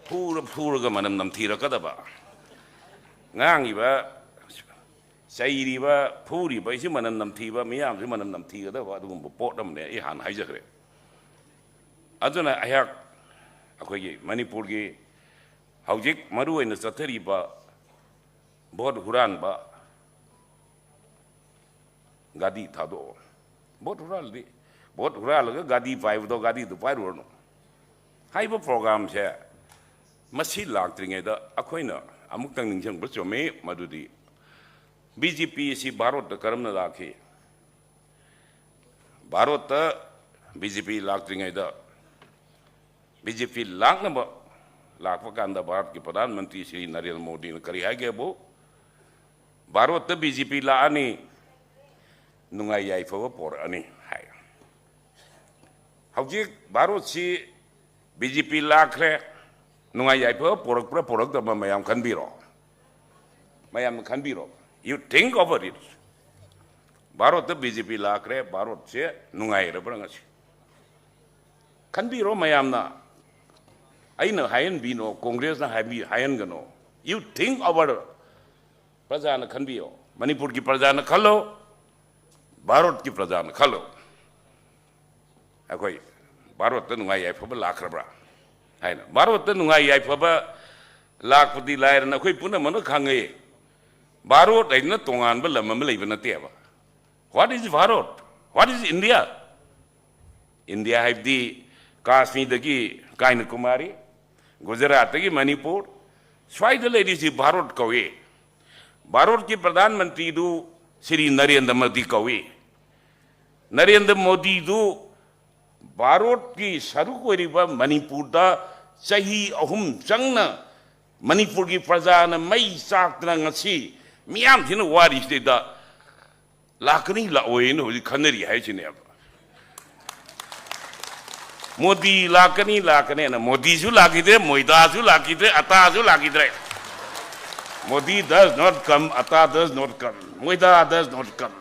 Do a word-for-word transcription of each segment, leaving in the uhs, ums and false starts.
ꯐꯨꯔ ꯐꯨꯔꯒ ꯃꯅꯝ ꯅꯝꯊꯤꯔꯛꯀꯗꯕ, ꯉꯥꯡꯉꯤꯕ, ꯆꯩꯔꯤꯕ, ꯐꯨꯔꯤꯕ ꯑꯩꯁꯤ ꯃꯅꯝ ꯅꯝꯊꯤꯕ, ꯃꯤꯌꯥꯝꯁꯤ ꯃꯅꯝ ꯅꯝꯊꯤꯒꯗꯕ ꯑꯗꯨꯒꯨꯝꯕ ꯄꯣꯠ ꯑꯃꯅꯦ ꯑꯩ ꯍꯥꯟꯅ ꯍꯥꯏꯖꯈ꯭ꯔꯦ꯫ ꯑꯗꯨꯅ ꯑꯩꯍꯥꯛ ꯑꯩꯈꯣꯏꯒꯤ ꯃꯅꯤꯄꯨꯔꯒꯤ ꯍꯧꯖꯤꯛ ꯃꯔꯨ ꯑꯣꯏꯅ ꯆꯠꯊꯔꯤꯕ ꯚꯣꯠ ꯍꯨꯔꯥꯟꯕ, ꯒꯥꯗꯤ ꯊꯥꯗꯣꯛꯑꯣ꯫ ꯚꯣꯠ ꯍꯨꯔꯥꯜꯂꯗꯤ, ꯚꯣꯠ ꯍꯨꯔꯥꯜꯂꯒ ꯒꯥꯗꯤ ꯄꯥꯏꯕꯗꯣ ꯒꯥꯗꯤꯗꯨ ꯄꯥꯏꯔꯨꯔꯅꯨ ꯍꯥꯏꯕ ꯄ꯭ꯔꯣꯒ꯭ꯔꯥꯝꯁꯦ ꯃꯁꯤ ꯂꯥꯛꯇ꯭ꯔꯤꯉꯩꯗ ꯑꯩꯈꯣꯏꯅ ꯑꯃꯨꯛꯇꯪ ꯅꯤꯡꯁꯤꯡꯕ ꯆꯨꯝꯃꯤ꯫ ꯃꯗꯨꯗꯤ ꯕꯤ ꯖꯦ ꯄꯤ ꯑꯁꯤ ꯚꯥꯔꯣꯠꯇ ꯀꯔꯝꯅ ꯂꯥꯛꯈꯤ? ꯚꯥꯔꯣꯠꯇ ꯕꯤ ꯖꯦ ꯄꯤ ꯂꯥꯛꯇ꯭ꯔꯤꯉꯩꯗ, ꯕꯤ ꯖꯦ ꯄꯤ ꯂꯥꯛꯅꯕ ꯂꯥꯛꯄ ꯀꯥꯟꯗ ꯚꯥꯔꯠꯀꯤ ꯄ꯭ꯔꯙꯥꯟ ꯃꯟꯇ꯭ꯔꯤ ꯁ꯭ꯔꯤ ꯅꯔꯦꯟꯗ꯭ꯔ ꯃꯣꯗꯤꯅ ꯀꯔꯤ ꯍꯥꯏꯒꯦꯕꯨ, "ꯚꯥꯔꯣꯠꯇ ꯕꯤ ꯖꯦ ꯄꯤ ꯂꯥꯛꯑꯅꯤ, ꯅꯨꯡꯉꯥꯏ ꯌꯥꯏꯐꯕ ꯄꯣꯔꯛꯑꯅꯤ" ꯍꯥꯏ꯫ ꯍꯧꯖꯤꯛ ꯚꯥꯔꯣꯠꯁꯤ ꯕꯤ ꯖꯦ ꯄꯤ ꯂꯥꯛꯈ꯭ꯔꯦ, ꯅꯨꯡꯉꯥꯏ ꯌꯥꯏꯐꯕ ꯄꯣꯔꯛꯄ꯭ꯔꯥ ꯄꯣꯔꯛꯇꯕ꯭ꯔꯥ ꯃꯌꯥꯝ ꯈꯟꯕꯤꯔꯣ꯫ ꯃꯌꯥꯝꯅ ꯈꯟꯕꯤꯔꯣ꯫ You think over it. ꯚꯥꯔꯣꯠꯇ ꯕꯤ ꯖꯦ ꯄꯤ ꯂꯥꯛꯈ꯭ꯔꯦ, ꯚꯥꯔꯣꯠꯁꯦ ꯅꯨꯡꯉꯥꯏꯔꯕ꯭ꯔꯥ ꯉꯁꯤ? ꯈꯟꯕꯤꯔꯣ ꯃꯌꯥꯝꯅ꯫ ꯑꯩꯅ ꯍꯥꯏꯍꯟꯕꯤꯅꯣ, ꯀꯣꯡꯒ꯭ꯔꯦꯁꯅ ꯍꯥꯏꯕꯤ-, ꯍꯥꯏꯍꯟꯒꯅꯣ꯫ You think over. ꯄ꯭ꯔꯖꯥꯅ ꯈꯟꯕꯤꯌꯣ, ꯃꯅꯤꯄꯨꯔꯒꯤ ꯄ꯭ꯔꯖꯥꯅ ꯈꯜꯂꯣ, ꯚꯥꯔꯣꯠꯀꯤ ꯄ꯭ꯔꯖꯥꯅ ꯈꯜꯂꯣ꯫ ꯑꯩꯈꯣꯏ ꯚꯥꯔꯣꯠꯇ ꯅꯨꯡꯉꯥꯏ ꯌꯥꯏꯐꯕ ꯂꯥꯛꯈ꯭ꯔꯕ꯭ꯔꯥ ꯍꯥꯏꯅ꯫ ꯚꯥꯔꯣꯠꯇ ꯅꯨꯡꯉꯥꯏ ꯌꯥꯏꯐꯕ ꯂꯥꯛꯄꯗꯤ ꯂꯥꯏꯔꯅ ꯑꯩꯈꯣꯏ ꯄꯨꯝꯅꯃꯛꯅ ꯈꯪꯉꯦ, ꯚꯥꯔꯣꯠ ꯍꯥꯏꯅ ꯇꯣꯉꯥꯟꯕ ꯂꯝ ꯑꯃ ꯂꯩꯕ ꯅꯠꯇꯦꯕ꯫ What is Bharat? What is India? India ꯍꯥꯏꯕꯗꯤ ꯀꯥꯁꯃꯤꯔꯗꯒꯤ ꯀꯥꯏꯅꯀꯨꯃꯥꯔꯤ, ꯒꯨꯖꯔꯥꯠꯇꯒꯤ ꯃꯅꯤꯄꯨꯔ, ꯁ꯭ꯋꯥꯏꯗ ꯂꯩꯔꯤꯁꯤ ꯚꯥꯔꯣꯠ ꯀꯧꯏ꯫ ꯚꯥꯔꯣꯠꯀꯤ ꯄ꯭ꯔꯙꯥꯟ ꯃꯟꯇ꯭ꯔꯤꯗꯨ ꯁ꯭ꯔꯤ ꯅꯔꯦꯟꯗ꯭ꯔ ꯃꯣꯗꯤ ꯀꯧꯏ꯫ ꯅꯔꯦꯟꯗ꯭ꯔ ꯃꯣꯗꯤꯗꯨ ꯚꯥꯔꯣꯠꯀꯤ ꯁꯔꯨꯛ ꯑꯣꯏꯔꯤꯕ ꯃꯅꯤꯄꯨꯔꯗ ꯆꯍꯤ ꯑꯍꯨꯝ ꯆꯪꯅ ꯃꯅꯤꯄꯨꯔꯒꯤ ꯄ꯭ꯔꯖꯥꯅ ꯃꯩ ꯆꯥꯛꯇꯅ ꯉꯁꯤ ꯃꯤꯌꯥꯝꯁꯤꯅ ꯋꯥꯔꯤꯁꯤꯗꯩꯗ ꯂꯥꯛꯀꯅꯤ ꯂꯥꯛꯑꯣꯏꯅ ꯍꯧꯖꯤꯛ ꯈꯟꯅꯔꯤ ꯍꯥꯏꯁꯤꯅꯦꯕ꯫ ꯃꯣꯗꯤ ꯂꯥꯛꯀꯅꯤ ꯂꯥꯛꯀꯅꯤꯅ ꯃꯣꯗꯤꯁꯨ ꯂꯥꯛꯈꯤꯗ꯭ꯔꯦ, ꯃꯣꯏꯗꯥꯁꯨ ꯂꯥꯛꯈꯤꯗ꯭ꯔꯦ, ꯑꯇꯥꯁꯨ ꯂꯥꯛꯈꯤꯗ꯭ꯔꯦ꯫ Modi does not come, Atta does not come, Moida does not come.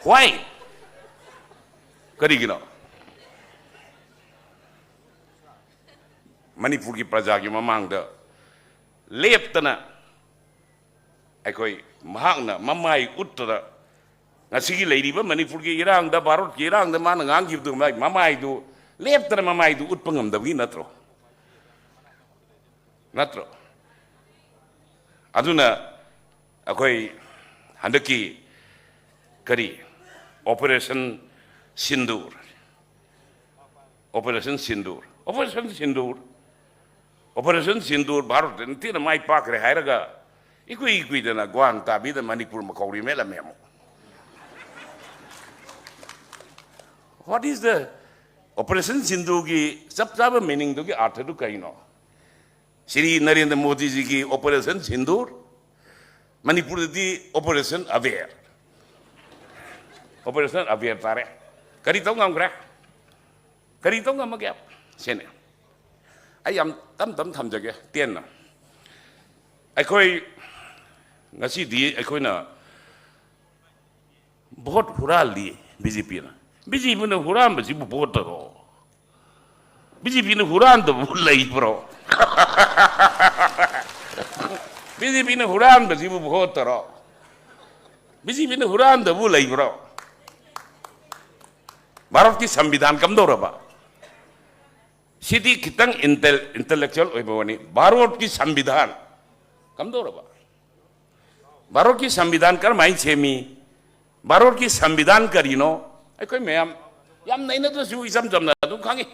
Why? ꯀꯔꯤꯒꯤꯅꯣ? ꯃꯅꯤꯄꯨꯔꯒꯤ ꯄ꯭ꯔꯖꯥꯒꯤ ꯃꯃꯥꯡꯗ ꯂꯦꯞꯇꯅ ꯑꯩꯈꯣꯏ ꯃꯍꯥꯛꯅ ꯃꯃꯥꯏ ꯎꯠꯇꯅ ꯉꯁꯤꯒꯤ ꯂꯩꯔꯤꯕ ꯃꯅꯤꯄꯨꯔꯒꯤ ꯏꯔꯥꯡꯗ, ꯚꯥꯔꯠꯀꯤ ꯏꯔꯥꯡꯗ ꯃꯥꯅ ꯉꯥꯡꯈꯤꯕꯗꯨ ꯃꯃꯥꯏꯗꯨ ꯂꯦꯞꯇꯅ ꯃꯃꯥꯏꯗꯨ ꯎꯠꯄ ꯉꯝꯗꯕꯒꯤ ꯅꯠꯇ꯭ꯔꯣ? ꯅꯠꯇ꯭ꯔꯣ? ꯑꯗꯨꯅ ꯑꯩꯈꯣꯏ ꯍꯟꯗꯛꯀꯤ ꯀꯔꯤ, ꯑꯣꯄꯔꯦꯁꯟ ꯁꯤꯟꯗꯨꯔ, ꯑꯣꯄꯔꯦꯁꯟ ꯁꯤꯟꯗꯨꯔ, ꯑꯣꯄꯔꯦꯁꯟ ꯁꯤꯟꯗꯨꯔ, ꯑꯣꯄꯔꯦꯁꯟ ꯁꯤꯟꯗꯨꯔ ꯚꯥꯔꯠꯇ ꯅꯤꯡꯊꯤꯅ ꯃꯥꯏ ꯄꯥꯛꯈ꯭ꯔꯦ ꯍꯥꯏꯔꯒ ꯏꯀꯨꯏ ꯀꯨꯏꯗꯅ ꯒ꯭ꯋꯥꯟ ꯇꯥꯕꯤꯗ ꯃꯅꯤꯄꯨꯔ ꯃꯀꯧꯔꯤ ꯃꯦꯠꯂꯝꯃꯦ ꯑꯃꯨꯛ꯫ What is the operation ꯁꯤꯟꯗꯨꯔꯒꯤ ꯆꯞ ꯆꯥꯕ ꯃꯤꯅꯤꯡꯗꯨꯒꯤ ꯑꯥꯔꯊꯗꯨ ꯀꯩꯅꯣ? ꯁ꯭ꯔꯤ ꯅꯔꯦꯟꯗ꯭ꯔ ꯃꯣꯗꯤꯖꯤꯒꯤ ꯑꯣꯄꯔꯦꯁꯟ ꯁꯤꯟꯗꯨꯔ, ꯃꯅꯤꯄꯨꯔꯗꯗꯤ ꯑꯣꯄꯔꯦꯁꯟ ꯑꯕꯦꯔ꯫ ꯑꯣꯄꯔꯦꯁꯟ ꯑꯕꯦꯔ ꯇꯥꯔꯦ꯫ ꯀꯔꯤ ꯇꯧ ꯉꯝꯈ꯭ꯔꯦ? ꯀꯔꯤ ꯇꯧ ꯉꯝꯃꯒꯦ? ꯁꯤꯅꯤ꯫ ꯑꯩ ꯌꯥꯝ ꯇꯞ ꯇꯞ ꯊꯝꯖꯒꯦ, ꯇꯦꯟꯅ꯫ ꯑꯩꯈꯣꯏ ꯉꯁꯤꯗꯤ ꯑꯩꯈꯣꯏꯅ ꯚꯣꯠ ꯍꯨꯔꯥꯜꯂꯤ ꯕꯤ ꯖꯦ ꯄꯤꯅ꯫ ꯕꯤ ꯖꯦ ꯄꯤꯅ ꯍꯨꯔꯥꯟꯕꯁꯤꯕꯨ ꯚꯣꯠꯇꯔꯣ? ꯕꯤ ꯖꯦ ꯄꯤꯅ ꯍꯨꯔꯥꯟꯗꯕꯕꯨ ꯂꯩꯕ꯭ꯔꯣ? ꯕꯤ ꯖꯦ ꯄꯤꯅ ꯍꯨꯔꯥꯟꯕꯁꯤꯕꯨ ꯚꯣꯠꯇꯔꯣ? ꯕꯤ ꯖꯦ ꯄꯤꯅ ꯍꯨꯔꯥꯟꯗꯕꯕꯨ ꯂꯩꯕ꯭ꯔꯣ? ꯚꯥꯔꯠꯀꯤ ꯁꯪꯕꯤꯙꯥꯟ ꯀꯝꯗꯧꯔꯕ? ꯁꯤꯗꯤ ꯈꯤꯇꯪ ꯏꯟꯇꯦꯜ-, ꯏꯟꯇꯦꯂꯦꯛꯆꯨꯋꯦꯜ ꯑꯣꯏꯕ ꯋꯥꯅꯤ꯫ ꯚꯥꯔꯠꯀꯤ ꯁꯪꯕꯤꯙꯥꯟ ꯀꯝꯗꯧꯔꯕ? ꯚꯥꯔꯠꯀꯤ ꯁꯪꯕꯤꯙꯥꯟ ꯀꯔꯝꯍꯥꯏꯅ ꯁꯦꯝꯃꯤ? ꯚꯥꯔꯠꯀꯤ ꯁꯪꯕꯤꯙꯥꯟ ꯀꯔꯤꯅꯣ? ꯑꯩꯈꯣꯏ ꯃꯌꯥꯝ ꯌꯥꯝ ꯅꯩꯅꯗ꯭ꯔꯁꯨ ꯏꯆꯝ ꯆꯝꯅ ꯑꯗꯨꯝ ꯈꯪꯉꯤ꯫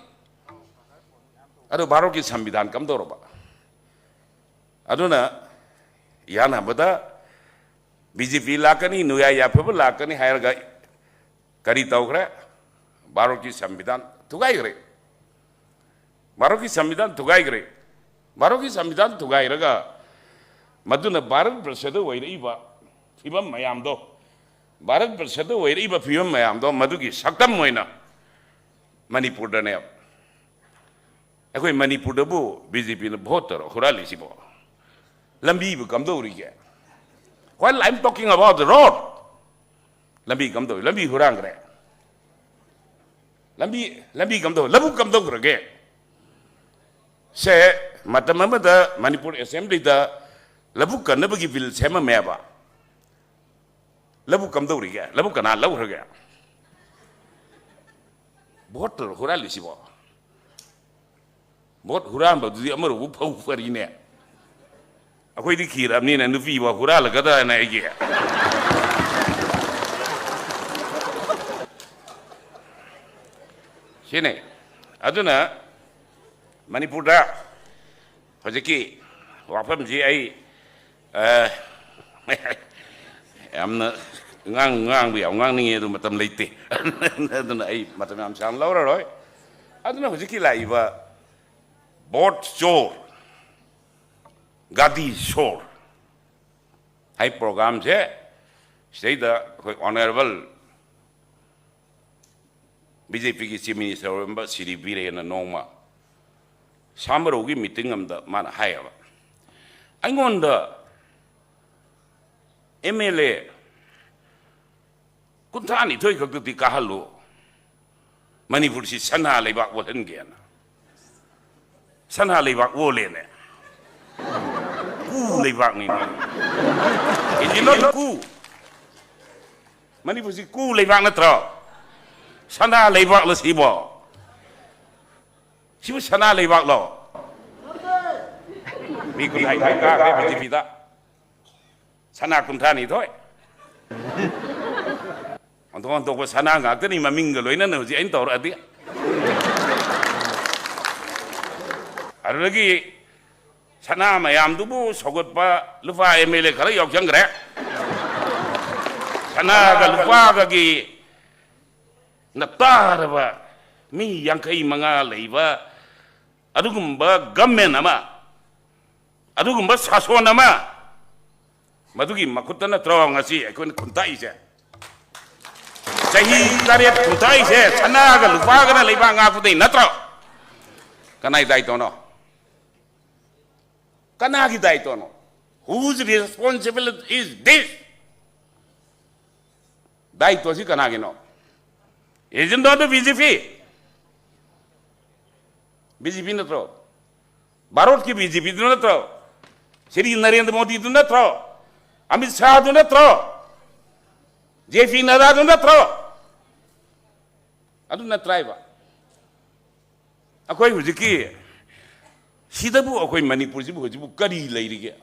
ꯑꯗꯨ ꯚꯥꯔꯠꯀꯤ ꯁꯪꯕꯤꯙꯥꯟ ꯀꯝꯗꯧꯔꯕ? ꯑꯗꯨꯅ ꯌꯥꯅꯕꯗ ꯕꯤ ꯖꯦ ꯄꯤ ꯂꯥꯛꯀꯅꯤ, ꯅꯨꯌꯥ ꯌꯥꯐꯕ ꯂꯥꯛꯀꯅꯤ ꯍꯥꯏꯔꯒ ꯀꯔꯤ ꯇꯧꯈ꯭ꯔꯦ? ꯚꯥꯔꯠꯀꯤ ꯁꯪꯕꯤꯙꯥꯟ ꯊꯨꯒꯥꯏꯈ꯭ꯔꯦ꯫ ꯚꯥꯔꯠꯀꯤ ꯁꯪꯕꯤꯙꯥꯟ ꯊꯨꯒꯥꯏꯈ꯭ꯔꯦ꯫ ꯚꯥꯔꯠꯀꯤ ꯁꯪꯕꯤꯙꯥꯟ ꯊꯨꯒꯥꯏꯔꯒ ꯃꯗꯨꯅ ꯚꯥꯔꯠ ꯕꯔꯁꯗ ꯑꯣꯏꯔꯛꯏꯕ ꯐꯤꯕꯝ ꯃꯌꯥꯝꯗꯣ, ꯚꯥꯔꯠ ꯕꯔꯁꯗ ꯑꯣꯏꯔꯛꯏꯕ ꯐꯤꯕꯝ ꯃꯌꯥꯝꯗꯣ ꯃꯗꯨꯒꯤ ꯁꯛꯇꯝ ꯑꯣꯏꯅ ꯃꯅꯤꯄꯨꯔꯗꯅꯦꯕ꯫ ꯑꯩꯈꯣꯏ ꯃꯅꯤꯄꯨꯔꯗꯕꯨ ꯕꯤ ꯖꯦ ꯄꯤꯅ ꯚꯣꯠ ꯇꯧꯔ ꯍꯨꯔꯥꯜꯂꯤꯁꯤꯕꯣ? ꯂꯝꯕꯤꯕꯨ ꯀꯝꯗꯧꯔꯤꯒꯦ? While I am talking about the road, ꯂꯝꯕꯤ ꯀꯝꯗꯧꯔꯤ? ꯂꯝꯕꯤ ꯍꯨꯔꯥꯟꯈ꯭ꯔꯦ꯫ ꯂꯝꯕꯤ, ꯂꯝꯕꯤ ꯀꯝꯗꯧ-, ꯂꯧꯕꯨꯛ ꯀꯝꯗꯧꯈ꯭ꯔꯒꯦ? ꯁꯦ, ꯃꯇꯝ ꯑꯃꯗ ꯃꯅꯤꯄꯨꯔ ꯑꯦꯁꯦꯝꯕ꯭ꯂꯤꯗ ꯂꯧꯕꯨꯛ ꯀꯟꯅꯕꯒꯤ ꯕꯤꯜ ꯁꯦꯝꯃꯝꯃꯦꯕ꯫ ꯂꯧꯕꯨꯛ ꯀꯝꯗꯧꯔꯤꯒꯦ? ꯂꯧꯕꯨꯛ ꯀꯅꯥ ꯂꯧꯈ꯭ꯔꯒꯦ? ꯚꯣꯠ ꯍꯨꯔꯥꯜꯂꯤꯁꯤꯕꯣ? ꯚꯣꯠ ꯍꯨꯔꯥꯟꯕꯗꯨꯗꯤ ꯑꯃꯔꯣꯝꯕꯨ ꯐꯧ ꯐꯔꯤꯅꯦ꯫ ꯑꯩꯈꯣꯏꯗꯤ ꯈꯤꯔꯕꯅꯤꯅ ꯅꯨꯄꯤꯕꯨ ꯍꯨꯔꯥꯜꯂꯒꯗ꯭ꯔꯅ ꯑꯩꯒꯤ꯫ ꯁꯤꯅꯤ꯫ ꯑꯗꯨꯅ ꯃꯅꯤꯄꯨꯔꯗ ꯍꯧꯖꯤꯛꯀꯤ ꯋꯥꯐꯝꯁꯤ ꯑꯩ, ꯑ, ꯌꯥꯝꯅ ꯉꯥꯡ-, ꯉꯥꯡꯕ ꯌꯥꯝ ꯉꯥꯡꯅꯤꯡꯉꯦ, ꯑꯗꯨ ꯃꯇꯝ ꯂꯩꯇꯦ꯫ ꯑꯗꯨꯅ ꯑꯩ ꯃꯇꯝ ꯌꯥꯝ ꯁꯥꯡꯅ ꯂꯧꯔꯔꯣꯏ꯫ ꯑꯗꯨꯅ ꯍꯧꯖꯤꯛꯀꯤ ꯂꯥꯛꯏꯕ ꯚꯣꯠ ꯆꯣꯔ, ꯒꯥꯗꯤ ꯁꯣꯔ ꯍꯥꯏ ꯄ꯭ꯔꯣꯒ꯭ꯔꯥꯝꯁꯦ, ꯁꯤꯗꯩꯗ ꯑꯩꯈꯣꯏ ꯑꯣꯅꯔꯦꯕꯜ ꯕꯤ ꯖꯦ ꯄꯤꯒꯤ ꯆꯤꯐ ꯃꯤꯅꯤꯁꯇꯔ ꯑꯣꯏꯔꯝꯕ ꯁꯤꯔꯤ ꯕꯤꯔꯦꯟꯅ ꯅꯣꯡꯃ ꯁꯥꯃꯔꯧꯒꯤ ꯃꯤꯇꯤꯡ ꯑꯃꯗ ꯃꯥꯅ ꯍꯥꯏꯌꯦꯕ, ꯑꯩꯉꯣꯟꯗ ꯑꯦꯝ ꯑꯦꯜ ꯑꯦ ꯀꯨꯟꯊ꯭ꯔꯥ ꯅꯤꯊꯣꯏ ꯈꯛꯇꯗꯤ ꯀꯥꯍꯜꯂꯨ, ꯃꯅꯤꯄꯨꯔꯁꯤ ꯁꯅꯥ ꯂꯩꯕꯥꯛ ꯑꯣꯜꯍꯟꯒꯦꯅ꯫ ꯁꯅꯥ ꯂꯩꯕꯥꯛ ꯑꯣꯜꯂꯦꯅꯦ꯫ ꯀꯨ ꯂꯩꯕꯥꯛꯅꯤꯅꯦ꯫ Is it not ꯀꯨ? ꯃꯅꯤꯄꯨꯔꯁꯤ ꯀꯨ ꯂꯩꯕꯥꯛ ꯅꯠꯇ꯭ꯔꯣ? ꯁꯅꯥ ꯂꯩꯕꯥꯛꯂꯣ ꯁꯤꯕꯣ? ꯁꯤꯕꯨ ꯁꯅꯥ ꯂꯩꯕꯥꯛꯂꯣ? ꯃꯤ ꯀꯨꯟꯊ꯭ꯔꯥ ꯅꯤꯊꯣꯏ ꯀꯥꯈ꯭ꯔꯦ ꯕꯤ ꯖꯦ ꯄꯤꯗ꯫ ꯁꯅꯥ ꯀꯨꯟꯊ꯭ꯔꯥ ꯅꯤꯊꯣꯏ꯫ ꯑꯣꯟꯊꯣꯛ ꯑꯣꯟꯊꯣꯛꯄ ꯁꯅꯥ ꯉꯥꯛꯇꯅꯤ, ꯃꯃꯤꯡꯒ ꯂꯣꯏꯅꯅ ꯍꯧꯖꯤꯛ ꯑꯩꯅ ꯇꯧꯔꯛꯑꯗꯤ꯫ ꯑꯗꯨꯗꯒꯤ ꯁꯅꯥ ꯃꯌꯥꯝꯗꯨꯕꯨ ꯁꯧꯒꯠꯄ ꯂꯨꯄꯥ ꯑꯦꯝ ꯑꯦꯜ ꯑꯦ ꯈꯔ ꯌꯥꯎꯁꯟꯈ꯭ꯔꯦ꯫ ꯁꯅꯥꯒ ꯂꯨꯄꯥꯒꯒꯤ ꯅꯞꯇꯥꯔꯕ ꯃꯤ ꯌꯥꯡꯈꯩ ꯃꯉꯥ ꯂꯩꯕ ꯑꯗꯨꯒꯨꯝꯕ ꯒꯃꯦꯟ ꯑꯃ, ꯑꯗꯨꯒꯨꯝꯕ ꯁꯥꯁꯣꯟ ꯑꯃ, ꯃꯗꯨꯒꯤ ꯃꯈꯨꯠꯇ ꯅꯠꯇ꯭ꯔꯣ ꯉꯁꯤ ꯑꯩꯈꯣꯏꯅ ꯈꯨꯟꯇꯥꯛꯏꯁꯦ? ꯆꯍꯤ ꯇꯔꯦꯠ ꯈꯨꯟꯇꯥꯛꯏꯁꯦ ꯁꯅꯥꯒ ꯂꯨꯄꯥꯒꯅ ꯂꯩꯕꯥꯛ ꯉꯥꯛꯄꯗꯩ ꯅꯠꯇ꯭ꯔꯣ? ꯀꯅꯥꯏ ꯗꯥꯏꯇꯣꯅꯣ? ꯀꯅꯥꯒꯤ ꯗꯥꯏꯇꯣꯅꯣ? Whose responsibility is this? ꯗꯥꯏꯇꯣꯁꯤ ꯀꯅꯥꯒꯤꯅꯣ? Is it not the B J P? B J P ꯅꯠꯇ꯭ꯔꯣ? ꯚꯥꯔꯠꯀꯤ ꯕꯤ ꯖꯦ ꯄꯤꯗꯨ ꯅꯠꯇ꯭ꯔꯣ? ꯁ꯭ꯔꯤ ꯅꯔꯦꯟꯗ꯭ꯔ ꯃꯣꯗꯤꯗꯨ ꯅꯠꯇ꯭ꯔꯣ? ꯑꯃꯤꯠ ꯁꯥꯍꯗꯨ ꯅꯠꯇ꯭ꯔꯣ? ꯖꯦ ꯄꯤ ꯅꯗꯥꯗꯨ ꯅꯠꯇ꯭ꯔꯣ? ꯑꯗꯨ ꯅꯠꯇ꯭ꯔꯥꯏꯕ? ꯑꯩꯈꯣꯏ ꯍꯧꯖꯤꯛꯀꯤ ꯁꯤꯗꯕꯨ ꯑꯩꯈꯣꯏ ꯃꯅꯤꯄꯨꯔꯁꯤꯕꯨ ꯍꯧꯖꯤꯛꯄꯨ ꯀꯔꯤ ꯂꯩꯔꯤꯒꯦ?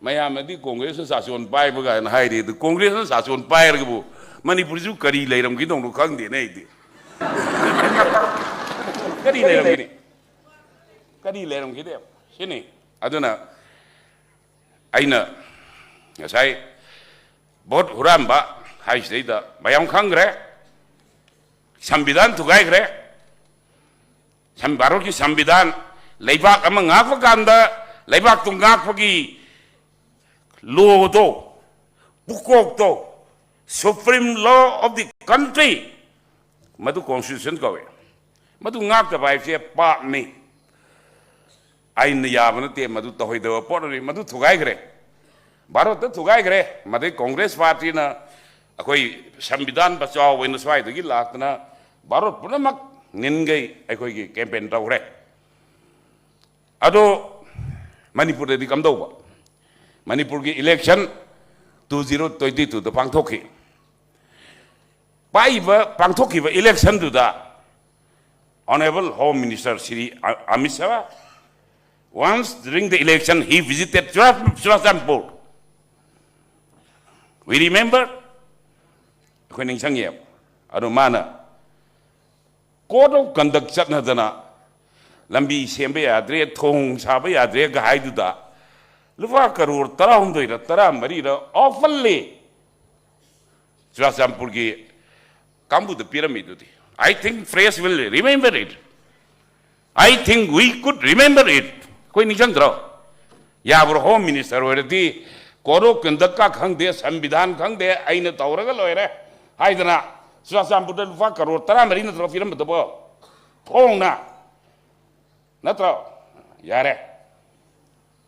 ꯃꯌꯥꯝꯅꯗꯤ ꯀꯣꯡꯒ꯭ꯔꯦꯁꯅ ꯁꯥꯁꯣꯟ ꯄꯥꯏꯕ ꯀꯥꯏꯅ ꯍꯥꯏꯔꯤ꯫ ꯑꯗꯨ ꯀꯣꯡꯒ꯭ꯔꯦꯁꯅ ꯁꯥꯁꯣꯟ ꯄꯥꯏꯔꯒꯕꯨ ꯃꯅꯤꯄꯨꯔꯁꯤꯕꯨ ꯀꯔꯤ ꯂꯩꯔꯝꯒꯗꯧꯅꯣ ꯈꯪꯗꯦꯅꯦ ꯑꯩꯗꯤ꯫ ꯀꯔꯤ ꯂꯩꯔꯝꯒꯅꯤ? ꯀꯔꯤ ꯂꯩꯔꯝꯒꯗꯦꯕ? ꯁꯤꯅꯤ꯫ ꯑꯗꯨꯅ ꯑꯩꯅ ꯉꯁꯥꯏ ꯚꯣꯠ ꯍꯨꯔꯥꯟꯕ ꯍꯥꯏꯁꯤꯗꯩꯗ ꯃꯌꯥꯝ ꯈꯪꯈ꯭ꯔꯦ꯫ ꯁꯪꯕꯤꯙꯥꯟ ꯊꯨꯒꯥꯏꯈ꯭ꯔꯦ꯫ ꯁꯪ-, ꯚꯥꯔꯠꯀꯤ ꯁꯪꯕꯤꯙꯥꯟ, ꯂꯩꯕꯥꯛ ꯑꯃ ꯉꯥꯛꯄ ꯀꯥꯟꯗ ꯂꯩꯕꯥꯛꯇꯨ ꯉꯥꯛꯄꯒꯤ ꯂꯣꯗꯣ, ꯄꯨꯀꯣꯛꯇꯣ, supreme law of the country, ꯃꯗꯨ constitution ꯀꯧꯏ꯫ ꯃꯗꯨ ꯉꯥꯛꯇꯕ ꯍꯥꯏꯕꯁꯦ ꯄꯥꯞꯅꯤ꯫ ꯑꯥꯏꯟꯅ ꯌꯥꯕ ꯅꯠꯇꯦ, ꯃꯗꯨ ꯇꯧꯍꯩꯗꯕ ꯄꯣꯠꯅꯤ, ꯃꯗꯨ ꯊꯨꯒꯥꯏꯈ꯭ꯔꯦ꯫ ꯚꯥꯔꯠꯇ ꯊꯨꯒꯥꯏꯈ꯭ꯔꯦ꯫ ꯃꯗꯩ ꯀꯣꯡꯒ꯭ꯔꯦꯁ ꯄꯥꯔꯇꯤꯅ ꯑꯩꯈꯣꯏ ꯁꯪꯕꯤꯙꯥꯟ ꯕꯆꯥꯎ ꯑꯣꯏꯅ ꯁ꯭ꯋꯥꯏꯗꯒꯤ ꯂꯥꯛꯇꯅ ꯚꯥꯔꯠ ꯄꯨꯝꯅꯃꯛ ꯅꯤꯟꯈꯩ ꯑꯩꯈꯣꯏꯒꯤ campaign ꯇꯧꯈ꯭ꯔꯦ꯫ ꯑꯗꯣ ꯃꯅꯤꯄꯨꯔꯗꯗꯤ ꯀꯝꯗꯧꯕ? ꯃꯅꯤꯄꯨꯔꯒꯤ election two zero twenty twoꯗ ꯄꯥꯡꯊꯣꯛꯈꯤ꯫ ꯄꯥꯏꯕ ꯄꯥꯡꯊꯣꯛꯈꯤꯕ electionꯗꯨꯗ Honourable Home Minister Shri A-, Amit Shah, once during the election, he visited Chura-, Churachandpur. We remember? ꯑꯩꯈꯣꯏ ꯅꯤꯡꯁꯤꯡꯉꯦꯕ꯫ ꯑꯗꯣ ꯃꯥꯅ code of conduct ꯆꯠꯅꯗꯅ ꯂꯝꯕꯤ ꯁꯦꯝꯕ ꯌꯥꯗ꯭ꯔꯦ, ꯊꯣꯡ ꯁꯥꯕ ꯌꯥꯗ꯭ꯔꯦꯒ ꯍꯥꯏꯗꯨꯗ ꯂꯨꯄꯥ ꯀꯔꯣꯔ ꯇꯔꯥꯍꯨꯝꯗꯣꯏꯔ ꯇꯔꯥꯃꯔꯤꯔ openly ꯆꯨꯔꯥꯆꯥꯟꯄꯨꯔꯒꯤ ꯀꯥꯡꯕꯨꯗ ꯄꯤꯔꯝꯃꯤꯗꯨꯗꯤ꯫ I think press will remember it. I think we could remember it. ꯑꯩꯈꯣꯏ ꯅꯤꯡꯁꯤꯡꯗ꯭ꯔꯣ? ꯌꯥꯕ꯭ꯔꯣ? Home Minister ꯑꯣꯏꯔꯗꯤ code of conduct ꯀ ꯈꯪꯗꯦ, ꯁꯪꯕꯤꯙꯥꯟ ꯈꯪꯗꯦ, ꯑꯩꯅ ꯇꯧꯔꯒ ꯂꯣꯏꯔꯦ ꯍꯥꯏꯗꯅ ꯆꯨꯔꯥꯆꯥꯟꯄꯨꯔꯗ ꯂꯨꯄꯥ ꯀꯔꯣꯔ ꯇꯔꯥꯃꯔꯤ ꯅꯠꯇ꯭ꯔꯣ ꯄꯤꯔꯝꯕꯗꯨꯕꯣ? ꯊꯣꯡꯅ꯫ ꯅꯠꯇ꯭ꯔꯣ? ꯌꯥꯔꯦ꯫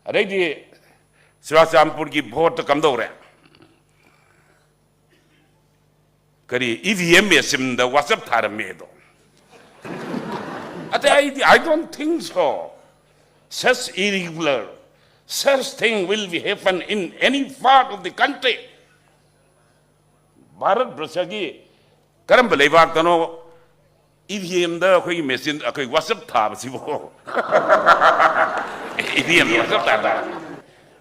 ꯑꯗꯩꯗꯤ ꯆꯨꯔꯥꯆꯥꯟꯄꯨꯔꯒꯤ ꯚꯣꯠꯇ ꯀꯝꯗꯧꯔꯦ? ꯀꯔꯤ, ꯏ ꯚꯤ ꯑꯦꯝ machineꯗ WhatsApp ꯊꯥꯔꯝꯃꯦ ꯑꯗꯣ? ꯑꯇꯩ ꯑꯩꯗꯤ, I don't think so. Such irregular, such thing will be happen in any part of the country. Bharat ꯕ꯭ꯔꯁꯒꯤ ꯀꯔꯝꯕ ꯂꯩꯕꯥꯛꯇꯅꯣ ꯏ ꯚꯤ ꯑꯦꯝꯗ ꯑꯩꯈꯣꯏꯒꯤ ꯃꯦꯆꯤꯟ, ꯑꯩꯈꯣꯏ ꯋꯥꯆꯞ ꯊꯥꯕꯁꯤꯕꯨ? ꯏ ꯚꯤ ꯑꯦꯝꯗ ꯋꯥꯆꯞ ꯊꯥꯕ?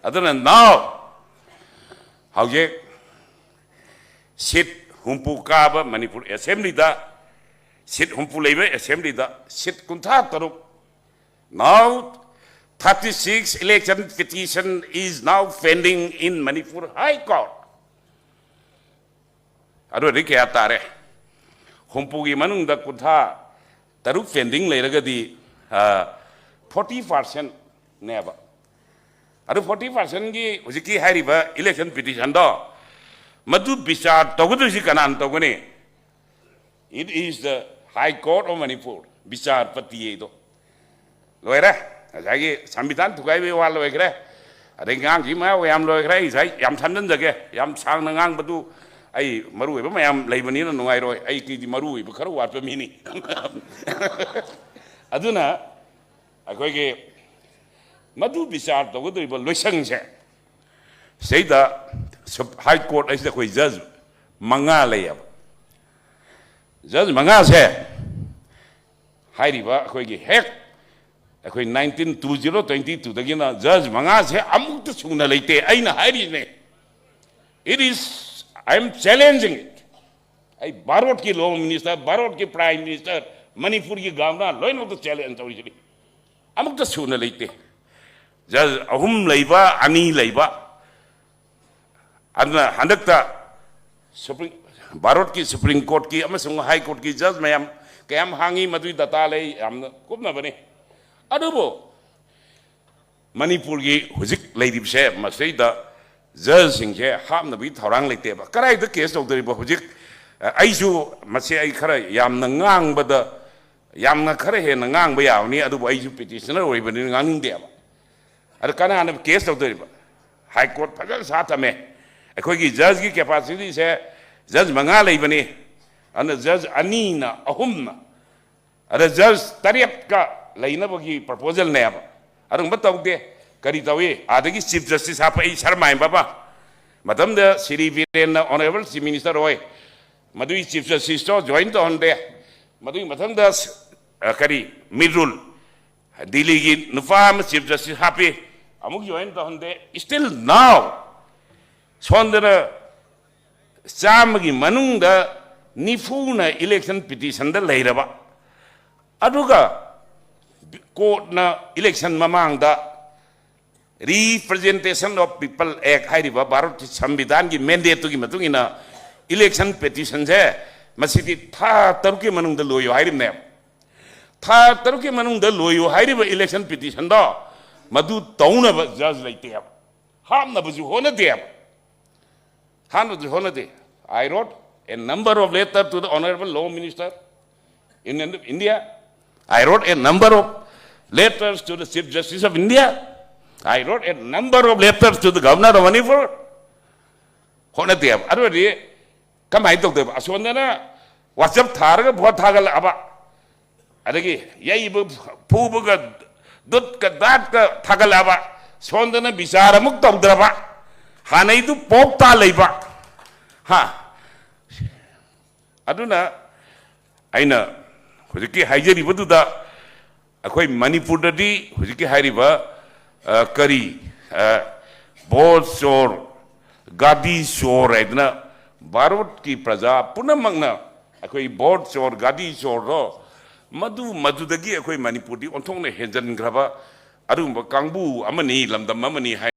ꯑꯗꯨꯅ now ꯍꯧꯖꯤꯛ ꯁꯤꯠ ꯍꯨꯝꯐꯨ ꯀꯥꯕ ꯃꯅꯤꯄꯨꯔ ꯑꯦꯁꯦꯝꯕ꯭ꯂꯤꯗ, ꯁꯤꯠ ꯍꯨꯝꯐꯨ ꯂꯩꯕ ꯑꯦꯁꯦꯝꯕ꯭ꯂꯤꯗ ꯁꯤꯠ ꯀꯨꯟꯊ꯭ꯔꯥ ꯇꯔꯨꯛ, now thirty six election petition is now pending in Manipur High Court. ꯑꯗꯨꯗꯤ ꯀꯌꯥ ꯇꯥꯔꯦ? ꯍꯨꯝꯐꯨꯒꯤ ꯃꯅꯨꯡꯗ ꯀꯨꯟꯊ꯭ꯔꯥ ꯇꯔꯨꯛ pending ꯂꯩꯔꯒꯗꯤ forty percent ꯅꯦꯕ꯫ ꯑꯗꯨ forty percent ꯒꯤ ꯍꯧꯖꯤꯛꯀꯤ ꯍꯥꯏꯔꯤꯕ election petition ꯗꯣ, ꯃꯗꯨ ꯕꯤꯆꯥꯔ ꯇꯧꯒꯗꯣꯏꯁꯤ ꯀꯅꯥꯅ ꯇꯧꯒꯅꯤ? It is the High Court of Manipur, ꯕꯤꯆꯥꯔꯄꯇꯤ ꯍꯥꯏꯗꯣ꯫ ꯂꯣꯏꯔꯦ꯫ ꯉꯁꯥꯏꯒꯤ ꯁꯪꯕꯤꯙꯥꯟ ꯊꯨꯒꯥꯏꯕꯒꯤ ꯋꯥ ꯂꯣꯏꯈ꯭ꯔꯦ꯫ ꯑꯗꯩ ꯉꯥꯡꯈꯤꯕ ꯃꯌꯥꯝ ꯌꯥꯝ ꯂꯣꯏꯈ꯭ꯔꯦ꯫ ꯑꯩ ꯉꯁꯥꯏ ꯌꯥꯝ ꯊꯝꯖꯤꯟꯖꯒꯦ꯫ ꯌꯥꯝ ꯁꯥꯡꯅ ꯉꯥꯡꯕꯗꯨ ꯑꯩ ꯃꯔꯨ ꯑꯣꯏꯕ ꯃꯌꯥꯝ ꯂꯩꯕꯅꯤꯅ ꯅꯨꯡꯉꯥꯏꯔꯣꯏ꯫ ꯑꯩꯒꯤꯗꯤ ꯃꯔꯨ ꯑꯣꯏꯕ ꯈꯔ ꯋꯥꯠꯄ ꯃꯤꯅꯤ꯫ ꯑꯗꯨꯅ ꯑꯩꯈꯣꯏꯒꯤ ꯃꯗꯨ ꯕꯤꯆꯥꯔ ꯇꯧꯒꯗꯧꯔꯤꯕ ꯂꯣꯏꯁꯪꯁꯦ, ꯁꯤꯗꯩꯗ ꯁꯨꯞ-, High Court ꯑꯁꯤꯗ ꯑꯩꯈꯣꯏ ꯖꯖ ꯃꯉꯥ ꯂꯩꯌꯦꯕ꯫ ꯖꯖ ꯃꯉꯥꯁꯦ ꯍꯥꯏꯔꯤꯕ ꯑꯩꯈꯣꯏꯒꯤ ꯍꯦꯛ ꯑꯩꯈꯣꯏ nineteen two zero twenty two ꯗꯒꯤꯅ ꯖꯖ ꯃꯉꯥꯁꯦ ꯑꯃꯨꯛꯇ ꯁꯨꯅ ꯂꯩꯇꯦ꯫ ꯑꯩꯅ ꯍꯥꯏꯔꯤꯁꯤꯅꯦ, it is, I am challenging it. ꯑꯩ ꯚꯥꯔꯠꯀꯤ law minister, ꯚꯥꯔꯠꯀꯤ prime minister, ꯃꯅꯤꯄꯨꯔꯒꯤ governor ꯂꯣꯏꯅꯃꯛꯇ challenge ꯇꯧꯔꯤꯁꯤꯅꯤ꯫ ꯑꯃꯨꯛꯇ ꯁꯨꯅ ꯂꯩꯇꯦ꯫ ꯖꯖ ꯑꯍꯨꯝ ꯂꯩꯕ, ꯑꯅꯤ ꯂꯩꯕ, ꯑꯗꯨꯅ ꯍꯟꯗꯛꯇ ꯁꯨꯄ꯭ꯔꯤꯝ, ꯚꯥꯔꯠꯀꯤ ꯁꯨꯄ꯭ꯔꯤꯝ ꯀꯣꯔꯠꯀꯤ ꯑꯃꯁꯨꯡ ꯍꯥꯏ ꯀꯣꯔꯠꯀꯤ ꯖꯖ ꯃꯌꯥꯝ ꯀꯌꯥꯝ ꯍꯥꯡꯉꯤ, ꯃꯗꯨꯒꯤ data ꯂꯩ, ꯌꯥꯝꯅ ꯀꯨꯞꯅꯕꯅꯤ꯫ ꯑꯗꯨꯕꯨ ꯃꯅꯤꯄꯨꯔꯒꯤ ꯍꯧꯖꯤꯛ ꯂꯩꯔꯤꯕꯁꯦ, ꯃꯁꯤꯗꯩꯗ ꯖꯖꯁꯤꯡꯁꯦ ꯍꯥꯞꯅꯕꯒꯤ ꯊꯧꯔꯥꯡ ꯂꯩꯇꯦꯕ꯫ ꯀꯗꯥꯏꯗ case ꯇꯧꯗꯣꯔꯤꯕ? ꯍꯧꯖꯤꯛ, ꯑ, ꯑꯩꯁꯨ ꯃꯁꯤ ꯑꯩ ꯈꯔ ꯌꯥꯝꯅ ꯉꯥꯡꯕꯗ, ꯌꯥꯝꯅ ꯈꯔ ꯍꯦꯟꯅ ꯉꯥꯡꯕ ꯌꯥꯕꯅꯤ, ꯑꯗꯨꯕꯨ ꯑꯩꯁꯨ petitioner ꯑꯣꯏꯕꯅꯤꯅ ꯉꯥꯡꯅꯤꯡꯗꯦꯕ꯫ ꯑꯗ ꯀꯅꯥꯅ case ꯇꯧꯗꯣꯔꯤꯕ? High Court ꯐꯖꯅ ꯁꯥ ꯊꯝꯃꯦ꯫ ꯑꯩꯈꯣꯏꯒꯤ ꯖꯖꯀꯤ capacityꯁꯦ ꯖꯖ ꯃꯉꯥ ꯂꯩꯕꯅꯤ, ꯑꯗꯨꯅ ꯖꯖ ꯑꯅꯤꯅ, ꯑꯍꯨꯝꯅ, ꯑꯗ ꯖꯖ ꯇꯔꯦꯠꯀ ꯂꯩꯅꯕꯒꯤ proposalꯅꯦꯕ꯫ ꯑꯗꯨꯒꯨꯝꯕ ꯇꯧꯗꯦ꯫ ꯀꯔꯤ ꯇꯧꯏ? ꯑꯥꯗꯒꯤ ꯆꯤꯐ ꯖꯁꯇꯤꯁ ꯍꯥꯞꯄꯛꯏ, ꯁꯔꯃꯥꯏ ꯕꯕꯥ꯫ ꯃꯇꯝꯗ ꯁ꯭ꯔꯤ ꯕꯤꯔꯦꯟꯅ ꯑꯣꯅꯔꯦꯕꯜ ꯆꯤꯐ ꯃꯤꯅꯤꯁꯇꯔ ꯑꯣꯏ꯫ ꯃꯗꯨꯒꯤ ꯆꯤꯐ ꯖꯁꯇꯤꯁꯇꯣ ꯖꯣꯏꯟ ꯇꯧꯍꯟꯗꯦ꯫ ꯃꯗꯨꯒꯤ ꯃꯊꯪꯗ ꯁ-, ꯑ, ꯀꯔꯤ, ꯃꯤꯔꯨꯜ, ꯗꯤꯜꯂꯤꯒꯤ ꯅꯨꯄꯥ ꯑꯃ ꯆꯤꯐ ꯖꯁꯇꯤꯁ ꯍꯥꯞꯄꯤ, ꯑꯃꯨꯛ ꯖꯣꯏꯟ ꯇꯧꯍꯟꯗꯦ꯫ Still now ꯁꯣꯝꯗꯅ ꯆꯥꯝꯃꯒꯤ ꯃꯅꯨꯡꯗ ꯅꯤꯐꯨꯅ ꯏꯂꯦꯛꯁꯟ ꯄꯤꯇꯤꯁꯟꯗ ꯂꯩꯔꯕ, ꯑꯗꯨꯒ ꯀꯣꯔꯠꯅ ꯏꯂꯦꯛꯁꯟ ꯃꯃꯥꯡꯗ Representation of People Act ꯍꯥꯏꯔꯤꯕ ꯚꯥꯔꯠꯀꯤ ꯁꯪꯕꯤꯙꯥꯟꯒꯤ ꯃꯦꯟꯗꯦꯠꯇꯨꯒꯤ ꯃꯇꯨꯡ ꯏꯟꯅ ꯏꯂꯦꯛꯁꯟ ꯄꯤꯇꯤꯁꯟꯁꯦ ꯃꯁꯤꯗꯤ ꯊꯥ ꯇꯔꯨꯛꯀꯤ ꯃꯅꯨꯡꯗ ꯂꯣꯏꯌꯨ ꯍꯥꯏꯔꯤꯕꯅꯦꯕ꯫ ꯊꯥ ꯇꯔꯨꯛꯀꯤ ꯃꯅꯨꯡꯗ ꯂꯣꯏꯌꯨ ꯍꯥꯏꯔꯤꯕ ꯏꯂꯦꯛꯁꯟ ꯄꯤꯇꯤꯁꯟꯗꯣ ꯃꯗꯨ ꯇꯧꯅꯕ ꯖꯖ ꯂꯩꯇꯦꯕ, ꯍꯥꯞꯅꯕꯁꯨ ꯍꯣꯠꯅꯗꯦꯕ꯫ ꯍꯥꯟꯅꯗꯤ ꯍꯣꯠꯅꯗꯦ꯫ I wrote a number of letters to the Honorable Law Minister in India. I wrote a number of letters to the Chief Justice of India. I wrote a number of letters to the Governor of Manipur. ꯍꯣꯠꯅꯗꯦꯕ꯫ ꯑꯗꯨ ꯑꯣꯏꯔꯗꯤ ꯀꯃꯥꯏꯅ ꯇꯧꯗꯣꯏꯕ? ꯑꯁꯣꯝꯗꯅ ꯋꯥꯆꯞ ꯊꯥꯔꯒ vote ꯊꯥꯒꯠꯂꯛꯑꯕ, ꯑꯗꯒꯤ ꯌꯩꯕ ꯐꯨꯕꯒ ꯗꯨꯠꯀ ꯗꯥꯠꯀ ꯊꯥꯒꯠꯂꯛꯑꯕ, ꯁꯣꯝꯗꯅ ꯕꯤꯆꯥꯔ ꯑꯃꯨꯛ ꯇꯧꯗ꯭ꯔꯕ, ꯍꯥꯟꯅꯩꯗꯨ ꯄꯣꯛ ꯇꯥ ꯂꯩꯕ꯫ ꯍꯥ? ꯑꯗꯨꯅ ꯑꯩꯅ ꯍꯧꯖꯤꯛꯀꯤ ꯍꯥꯏꯖꯔꯤꯕꯗꯨꯗ ꯑꯩꯈꯣꯏ ꯃꯅꯤꯄꯨꯔꯗꯗꯤ ꯍꯧꯖꯤꯛꯀꯤ ꯍꯥꯏꯔꯤꯕ, ꯑ, ꯀꯔꯤ, ꯑ, ꯚꯣꯠ ꯆꯣꯔ, ꯒꯥꯗꯤ ꯆꯣꯔ ꯍꯥꯏꯗꯅ ꯚꯥꯔꯠꯀꯤ ꯄ꯭ꯔꯖꯥ ꯄꯨꯝꯅꯃꯛꯅ ꯑꯩꯈꯣꯏ ꯚꯣꯠ ꯆꯣꯔ, ꯒꯥꯗꯤ ꯆꯣꯔꯗꯣ ꯃꯗꯨ, ꯃꯗꯨꯗꯒꯤ ꯑꯩꯈꯣꯏ ꯃꯅꯤꯄꯨꯔꯗꯤ ꯑꯣꯟꯊꯣꯛꯅ ꯍꯦꯟꯖꯟꯈ꯭ꯔꯕ ꯑꯗꯨꯒꯨꯝꯕ ꯀꯥꯡꯕꯨ ꯑꯃꯅꯤ, ꯂꯝꯗꯝ ꯑꯃꯅꯤ ꯍꯥꯏ꯫